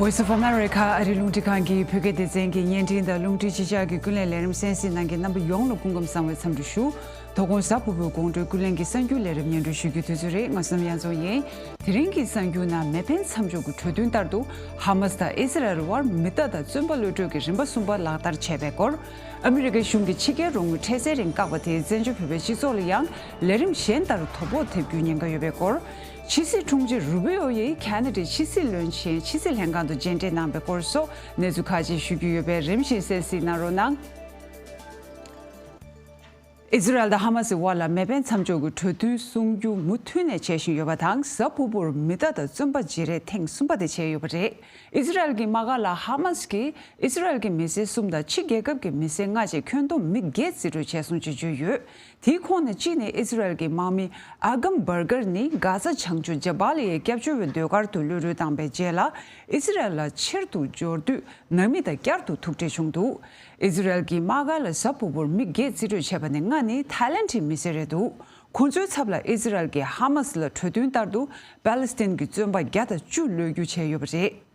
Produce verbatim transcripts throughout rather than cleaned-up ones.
Voice of America ཨ་རིའི་རླུང་འཕྲིན་ཁང་གི་བོད་སྐད་སྡེ་ཚན་གྱི་བརྙན་འཕྲིན་དང་རླུང་འཕྲིན་གཞིས་ཆགས་ཀྱི་ཀུན་གླེང་ལས་རིམ་གསན་གཟིགས་གནང་མཁན་རྣམ་པ་ཡོངས་ལ་སྐུ་ཁམས་བཟང་བའི་འཚམས་འདྲི་ཞུ། དོ་དགོང་གཟའ་ཕུར་བུའི་དགོང་དྲོའི་ཀུན་གླེང་གི་གསར་འགྱུར་ལས་རིམ་སྙན་སྒྲོན་ཞུ་རྒྱུའི་དུས་ཚོད་རེད། ང་བསམ་ཡང་རྫོང་ཡིན། དེ་རིང་གི་གསར་འགྱུར་ནང་མེ་འཕེན་མཚམས་འཇོག་གི་གྲོས་མཐུན་ལྟར་དུ་ཧ་མ་སི་དང་ཨི་སི་རལ་དབར་མི་རྟ་དང་བཙོན་པ་གློད་གྲོལ་གྱི་རིམ་པ་གསུམ་པ་ལག་བསྟར་བྱས་པའི་སྐོར། ཨ་མི་རི་ཀའི་གཞུང་གིས་ཕྱི་རྒྱལ་རོགས་དངུལ་འཕྲལ་སེལ་རིང་བཀག་པ་དེས་བཙན་བྱོལ་བོད་པའི་སྤྱི་ཚོགས་ལ་ཡང་ལས་རིམ་གཞན་ལྟར་དོ་ཕོག་ཐེབས་རྒྱུའི་ཉེན་ཁ་ཡོད་པའི་སྐོར། ཕྱི་སྲིད་དྲུང་ཆེ་རུ་པི་ཨོ་ཡིས་ཁ་ན་ཌའི་ཕྱི་སྲིད་བློན་ཆེན་ཕྱི་སྲིད་ལྷན་ཁང་དུ་མཇལ་འཕྲད་གནང་བའི་སྐོར་སོགས་གནས་ཚུལ་ཁག་ཅིག་ཞུ་རྒྱུ་ཡོད་པས་རིམ་བཞིན་གསན་གཟིགས་གནང་རོགས་གནང་། ཨི་ཟི་རལ་དང་ཧ་མ་སི་དབར་ལ་མེ་འཕེན་མཚམས་འཇོག་གི་གྲོས་མཐུན་སྲུང་རྒྱུ་མུ་མཐུད་ནས་བྱེད་བཞིན་ཡོད་པ་དང་། གཟའ་ཕུར་བུར་མི་རྟ་དང་བཙོན་པ་བརྗེ་རེས་ཐེངས་གསུམ་པ་དེ་བྱས་ཡོད་པ་རེད། ཨི་ཟི་རལ་གྱི་དམག་སྒར་ལ་ཧ་མ་སི་གིས་ཨི་ཟི་རལ་གྱི་མི་སེར་གསུམ་དང་ཕྱི་རྒྱལ་ཁབ་ཀྱི་མི་སེར་ལྔ་བཅས་ཁྱོན་བསྡོམས་མི་བརྒྱད་རྩིས་སྤྲོད་བྱས་སོང་ཅེས་བརྗོད་ཡོད། དེའི་ཁོངས་ནས་གཅིག་ནི་ཨི་ཟི་རལ་གྱི་དམག་མི་ཨ་གམ་བར་གར་ནི་གྷ་ཟ་བྱང་ཕྱོགས་ཇ་བ་ལི་ཡའི་སྐྱབས་བཅོལ་བའི་ཟློས་གར་དུ་གློད་གྲོལ་བཏང་པའི་རྗེས་ལ། ཨི་ཟི་རལ་ལ་ཕྱིར་དུ་འབྱོར་དུས་ནང་མི་དང་བསྐྱར་དུ་ཐུག་འཕྲད་བྱུང་འདུག་ཨི་ཟི་རལ་གྱི་དམག་སྒར་ལ་གཟའ་ཕུར་བུར་མི་བརྒྱད་རྩིས་སྤྲོད་བྱས་པ་ནས་ལྔ་ནི་ཐའི་ལེན་ཌིའི་མི་སེར་རེད་འདུག་ཁོང་ཚོའི་ཚབ་ལ་ཨི་ཟི་རལ་གྱིས་ཧ་མ་སི་ལ་གྲོས་མཐུན་ལྟར་དུ་པ་ལི་སི་ཐན་གྱི་བཙོན་པ་བརྒྱ་དང་བཅུ་གློད་རྒྱུ་བྱས་ཡོད་པ་རེད།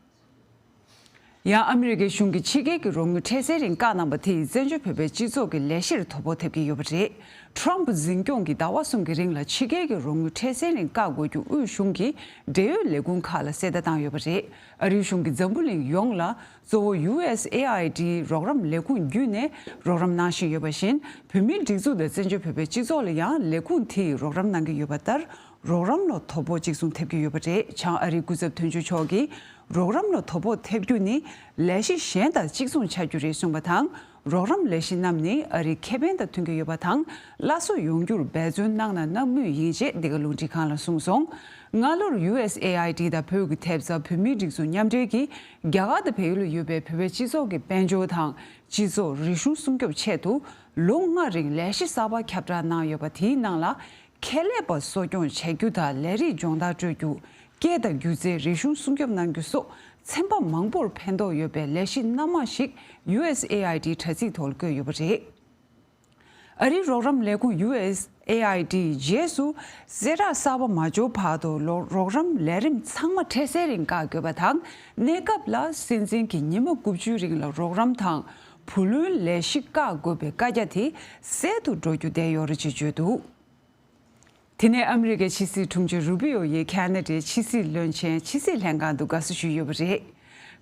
ཡང་ཨ་མི་རི་ཀའི་གཞུང་གིས་ཕྱི་རྒྱལ་གྱི་རོགས་དངུལ་འཕྲལ་སེལ་རིང་བཀག་གནང་པ་དེས་བཙན་བྱོལ་བོད་པའི་སྤྱི་ཚོགས་ཀྱི་ལས་གཞིར་དོ་ཕོག་ཐེབས་ཀྱི་ཡོད་པ་རེད། ཁྲོམ་ཕུ་འཛིན་སྐྱོང་གིས་ཟླ་བ་གསུམ་གྱི་རིང་ལ་ཕྱི་རྒྱལ་གྱི་རོགས་དངུལ་འཕྲལ་སེལ་རིང་བཀག་དགོས་རྒྱུ་དབུས་གཞུང་གི་འབྲེལ་ཡོད་ལས་ཁུངས་ཁག་ལ་གསལ་བརྡ་བཏང་ཡོད་པ་རེད། ཨ་རིའི་གཞུང་གིས་འཛམ་བུ་གླིང་ཡོངས་ལ་གཙོ་བོ་ཡུ་ཨེས་ཨེ་ཨའི་ཌི་རོགས་རམ་ལས་ཁུངས་བརྒྱུད་ནས་རོགས་རམ་གནང་བཞིན་ཡོད་པ་བཞིན། བོད་མིའི་སྒྲིག་འཛུགས་དང་བཙན་བྱོལ་བོད་པའི་སྤྱི་ཚོགས་ལ་ཡང་ལས་ཁུངས་དེས་རོགས་རམ་གནང་གི་ཡོད་པ་ལྟར། རོགས་རམ་ལ་དོ་ཕོག་གཅིག་མཚུངས་ཐེབས་ཀྱི་ཡོད་པ་རེད། བྱང་ཨ་རིའི་སྐུ་ཚབ་དོན་གཅོད་མཆོག་གིས། རོགས་རམ་ལ་དོ་ཕོག་ཐེབས་རྒྱུ་ནི་ལས་གཞི་གཞན་དང་གཅིག་མཚུངས་ཆགས་རྒྱུ་རེད་གསུངས་པ་དང་། རོགས་རམ་ལས་གཞི་རྣམས་ནི་ཨ་རིའི་ཁེ་ཕན་དང་མཐུན་གྱི་ཡོད་པ་དང་། སླར་གསོ་ཡོང་རྒྱུར་འབད་བརྩོན་གནང་ན་གནང་མུས་ཡིན་ཅེས་འདི་ག་རླུང་འཕྲིན་ཁང་ལ་གསུངས་སོང་། སྔ་ལོར་ཡུ་ཨེས་ཨེ་ཨའི་ཌི་དང་བོད་ཀྱི་ཐེབས་རྩ་བོད་མིའི་སྒྲིག་འཛུགས་མཉམ་འབྲེལ་གྱིས་རྒྱ་གར་དང་བལ་ཡུལ་ལ་ཡོད་པའི་བོད་པའི་སྤྱི་ཚོགས་ཀྱི་དཔལ་འབྱོར་དང་། སྤྱི་ཚོགས་རིག་གཞུང་སྲུང་སྐྱོབ་ཆེད་དུ་ལོ་ལྔ་རིང་ལས་གཞི་གསར་པ་ཁྱབ་བསྒྲགས་གནང་ཡོད་པ། དེའི་ནང་ལ། ཁེ་ལས་པ་གསོ་སྐྱོང་བྱ་རྒྱུ་དང་ལས་རིགས་སྦྱོང་བརྡར་སྤྲོད་རྒྱུ། སྐད་དང་སྒྱུ་རྩལ་རིག་གཞུང་སྲུང་སྐྱོབ་གནང་རྒྱུ་སོགས་ཚན་པ་མང་པོར་ཕན་ཐོགས་ཡོད་པའི་ལས་གཞི་སྣ་མང་ཞིག་ཡུ་ཨེས་ཨེ་ཨའི་ཌིའི་དྲ་ཚིགས་ཐོག་ལ་བཀོད་ཡོད་པ་རེད། ཨ་རིའི་རོགས་རམ་ལས་ཁུངས་ཡུ་ཨེས་ཨེ་ཨའི་ཌིས་རྗེས་སུ་གསལ་བསྒྲགས་གསར་པ་མ་འབྱོར་བར་དུ་ལོ་རོགས་རམ་ལས་རིམ་ཚང་མ་འཕྲལ་སེལ་རིང་བཀག་དགོས་པ་དང་། གནས་སྐབས་ལ་སྲིད་འཛིན་གྱིས་ཉི་མ་དགུ་བཅུའི་རིང་ལ་རོགས་རམ་དང་བུ་ལོན་ལས་གཞི་བཀག་དགོས་པའི་བཀའ་རྒྱ་དེ་སེལ་དུ་འགྲོ་རྒྱུ་བསྡད་ཡོད་རེད་ཅེས་བརྗོད་འདུག་དེ་ནས་ཨ་མི་རི་ཀའི་ཕྱི་སྲིད་དྲུང་ཆེ་རུ་པི་ཡོ་ཡིས་ཁ་ན་ཌའི་ཕྱི་སྲིད་བློན་ཆེན་ཕྱི་སྲིད་ལྷན་ཁང་དུ་དགའ་བསུ་ཞུས་ཡོད་པ་རེད།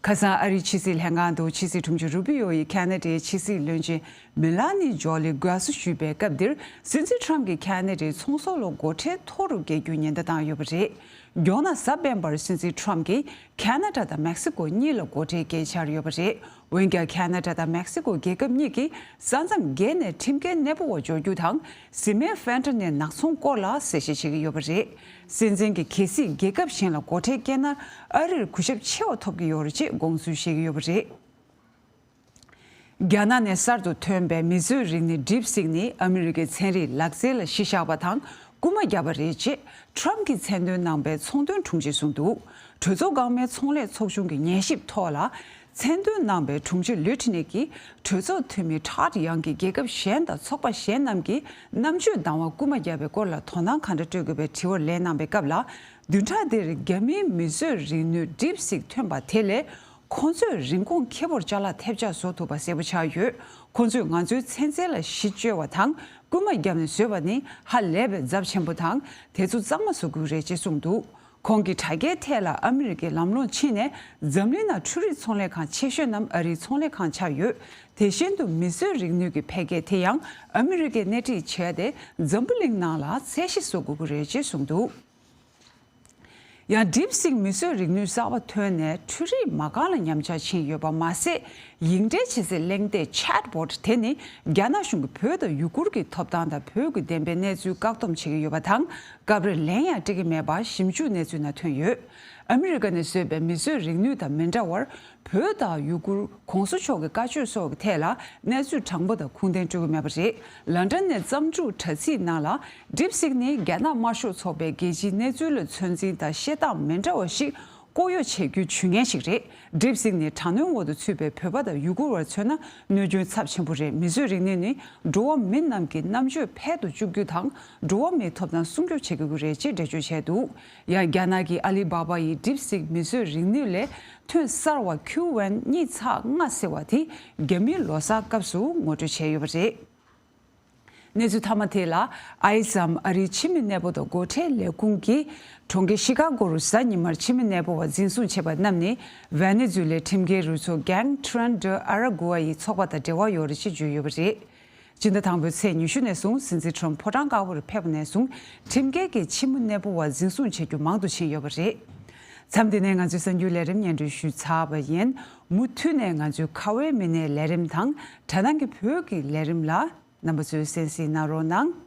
ཁ་སང་ཨ་རིའི་ཕྱི་སྲིད་ལྷན་ཁང་དུ་ཕྱི་སྲིད་དྲུང་ཆེ་རུ་པི་ཡོ་ཡིས་ཁ་ན་ཌའི་ཕྱི་སྲིད་བློན་ཆེན་མེ་ལ་ནི་ཇོ་ལིར་དགའ་བསུ་ཞུས་པའི་སྐབས་འདིར། སྲིད་འཛིན་ཁྲམ་གྱིས་ཁ་ན་ཌའི་ཚོང་ཟོག་ལ་སྒོ་ཁྲལ་མཐོ་རུ་བཀལ་རྒྱུའི་ཉེན་བརྡ་བཏང་ཡོད་པ་རེད། མགྱོགས་ན་གཟའ་སྤེན་པར་སྲིད་འཛིན་ཁྲམ་གྱིས་ཁ་ན་ཌ་དང་མེག་སི་ཀོ་གཉིས་ལ་སྒོ་ཁྲལ་བཀལ་འཆར་ཡོད་པ་རེད། འོན་ཀྱང་། ཁ་ན་ཌ་དང་མེག་སི་ཀོ་རྒྱལ་ཁབ་གཉིས་ཀྱིས་ས་མཚམས་བརྒལ་ནས་ཁྲིམས་འགལ་གནས་སྤོ་བ་འཇོག་རྒྱུ་དང་། བཟི་སྨན་ཕན་ཏ་ནིལ་ནག་ཚོང་སྐོར་ལ་གསལ་བཤད་བྱེད་ཀྱི་ཡོད་པ་རེད། སྲིད་འཛིན་གྱིས་གལ་སྲིད་རྒྱལ་ཁབ་གཞན་ལ་སྒོ་ཁྲལ་བཀལ་ན། ཨ་རིར་གུས་ཞབས་ཆེ་བ་ཐོབ་ཀྱི་ཡོད་རེད་ཅེས་དགོངས་ཚུལ་བཞེས་ཀྱི་ཡོད་པ་རེད། རྒྱ་ནག་ནས་གསར་དུ་ཐོན་པའི་མིས་བཟོས་རིག་ནུས་ཌིབ་སིག་ནི་ཨ་མི་རི་ཀའི་ཚན་རིག་ལག་རྩལ་ལ་གཞི་བཞག་པ་དང་། རྐུན་མ་བརྒྱབ་པ་རེད་ཅེས་ཁྲམ་གྱིས་མཚན་འདོན་གནང་པའི་ཚོང་དོན་དྲུང་ཆེས་གསུངས་འདུག་གྲོས་ཚོགས་འགག་མའི་ཚོང་ལས་ཚོགས་ཆུང་གི་ཉན་ཞིབ་ཐོག་ལ་མཚན་འདོན་གནང་པའི་དྲུང་ཆེ་ལུའུ་ཐི་ནེ་གིས། གྲོས་ཚོགས་འཐུས་མི་ཁྲག་ཡང་གིས་རྒྱལ་ཁབ་གཞན་དང་ཚོགས་པ་གཞན་རྣམས་ཀྱིས་རྣམ་དཔྱོད་དང་བ་རྐུན་མ་བརྒྱབ་པའི་སྐོར་ལ་དོ་སྣང་གང་འདྲ་སྤྲོད་དགོས་པའི་དྲི་བར་ལན་གནང་པའི་སྐབས་ལ། བདུན་ཕྲག་འདིར་རྒྱ་མིའི་མིས་བཟོས་རིག་ནུས་ཌིབ་སིག་ཐོན་པ་དེ་ལས། ཁོང་ཚོས་རིན་གོང་ཁེ་པོར་ཅ་ལག་ཐེབས་ཆག་བཟོ་ཐུབ་པ་གསལ་པོ་ཆགས་ཡོད། ཁོང་ཚོས་ང་ཚོའི་ཚན་རྩལ་ལ་གཞི་བཅོལ་བ་དང་། རྐུན་མ་བརྒྱབ་ནས་བཟོས་པ་ནི་ཧ་ལས་པའི་ཚབས་ཆེན་པོ་དང་། དེ་ཚོ་གཙང་མ་བཟོ་དགོས་རེད་ཅེས་གསུངས་འདུག་ཁོང་གིས་དྲ་རྒྱའི་ཐད་ལ་ཨ་མི་རི་ཀའི་ལམ་ལྷོང་ཕྱིན་ནས་འཛམ་གླིང་ནང་འཕྲུལ་རིག་ཚོང་ལས་ཁང་ཆེ་ཤོས་རྣམས་ཨ་རིའི་ཚོང་ལས་ཁང་ཆགས་ཡོད། དེ་བཞིན་དུ་མིས་བཟོས་རིག་ནུས་ཀྱི་འཕེལ་རྒྱས་དེ་ཡང་ཨ་མི་རི་ཀས་སྣེ་ཁྲིད་བྱས་ཏེ་འཛམ་བུ་གླིང་ནང་ལ་ཚད་གཞི་བཟོ་དགོས་ཀྱི་རེད་ཅེས་གསུངས་འདུག་ཡང་ཌིབ་སིག་མིས་བཟོས་རིག་ནུས་གསར་པ་ཐོན་ནས་འཕྲུལ་རིག་མ་རྐང་ལ་ཉམས་ཆག་ཕྱིན་ཡོད་པ་མ་ཟད། ཡིག་འབྲེལ་བྱེད་སའི་གླེང་སྟེགས་Chatbot དེ་ནི་རྒྱ་ནག་གཞུང་གིས་བོད་དང་ཡུ་གུར་གྱི་ཐོབ་ཐང་དང་བོད་ཀྱི་བདེན་པའི་གནས་ཚུལ་བཀག་སྡོམ་བྱེད་ཀྱི་ཡོད་པ་དང་། སྐབས་རེར་ལན་ཡང་སྤྲད་ཀྱི་མེད་པ་ཞིབ་འཇུག་གནས་ཚུལ་ནང་ཐོན་ཡོད། ཨ་མི་རི་ཀ་ནས་བཟོས་པའི་མིས་བཟོས་རིག་ནུས་དང་མི་འདྲ་བར། བོད་དང་ཡུ་གུར་གོང་ས་མཆོག་གི་བཀའ་ཆོས་སོགས་ཀྱི་ཐད་ལ་གནས་ཚུལ་དྲང་པོ་དང་ཁུངས་ལྡན་སྤྲོད་ཀྱི་མེད་པ་རེད། ལན་ཀྲན་ནས་བརྩམས་སྒྲུང་དྲ་ཚིགས་ནང་ལ། ཌིབ་སིག་ནི་རྒྱ་ནག་དམར་ཤོག་ཚོགས་པའི་རྒྱལ་སྤྱིའི་གནས་ཚུལ་ལ་ཚོད་འཛིན་དང་བཤད་སྟངས་མི་འདྲ་བ་ཞིག་ལྐོག་གཡོ་བྱེད་རྒྱུ་ཇུས་ངན་ཞིག་རེད། ཌིབ་སིག་ནི་དྲག་གནོན་འོག་ཏུ་ཚུད་པའི་བོད་པ་དང་ཡུ་གུར་བར་མཚོན་ན་གནོད་སྐྱོན་ཚབས་ཆེན་པོ་རེད། མིས་བཟོས་རིག་ནུས་ནི་འགྲོ་བ་མི་རྣམས་ཀྱི་རྣམ་དཔྱོད་འཕེལ་དུ་བཅུག་རྒྱུ་དང་འགྲོ་བ་མིའི་ཐོབ་ཐང་སྲུང་སྐྱོབ་བྱེད་དགོས་ཀྱི་རེད་ཅེས་འགྲེལ་བརྗོད་བྱས་འདུག། ཡང་རྒྱ་ནག་གི་ཨ་ལི་བྷ་བྷ་ཡི་ཌིབ་སིག་མིས་བཟོས་རིག་ནུས་ལས་ཐོན་གསར་བ་ཁིའུ་ཝན་གཉིས་ཚེག་ལྔ་ཟེར་བ་དེ་རྒྱ་མིའི་ལོ་གསར་སྐབས་སུ་ངོ་སྤྲོད་བྱས་ཡོད་པ་རེད། གནས་ཚུལ་མཐའ་མ་དེ་ལ། ཨའི་སམ་ཨ་རིའི་ཕྱི་མི་གནས་སྤོ་དང་སྒོ་ཁྲལ་ལས་ཁུངས་ཀྱིས་གྲོང་ཁྱེར་ཤི་ཀ་གོ་རུ་གཟའ་ཉི་མར་ཕྱི་མི་གནས་སྤོ་བ་འཛིན་བཟུང་བྱས་པ་རྣམས་ནི་ཝེ་ནེ་ཛུ་ལའི་ཁྲིམས་འགལ་རུ་ཚོགས་Gang Tren de Aragua ཡི་ཚོགས་པ་དང་འབྲེལ་བ་ཡོད་རེད་ཅེས་བརྗོད་ཡོད་པ་རེད། སྤྱི་ཟླ་དང་པོའི་ཚེས་ཉི་ཤུ་ནས་བཟུང་སྲིད་འཛིན་ཁྲོམ་ཕོ་བྲང་དཀར་པོ་རུ་ཕེབས་པ་ནས་བཟུང་ཁྲིམས་འགལ་གྱིས་ཕྱི་མི་གནས་སྤོ་བ་འཛིན་བཟུང་བྱེད་རྒྱུ་མང་དུ་ཕྱིན་ཡོད་པ་རེད། མཚམས་འདི་ནས་ང་ཚོའི་གསར་འགྱུར་ལས་རིམ་སྙན་སྒྲོན་ཞུས་ཚར་བ་ཡིན། མུ་མཐུད་ནས་ང་ཚོའི་ཁ་བའི་མི་སྣའི་ལས་རིམ་དང་དྲ་ནང་གི་བོད་ཀྱི་ལས་རིམ་ལ་རྣམ་པ་ཚོས་གསན་གཟིགས་གནང་རོགས་གནང་།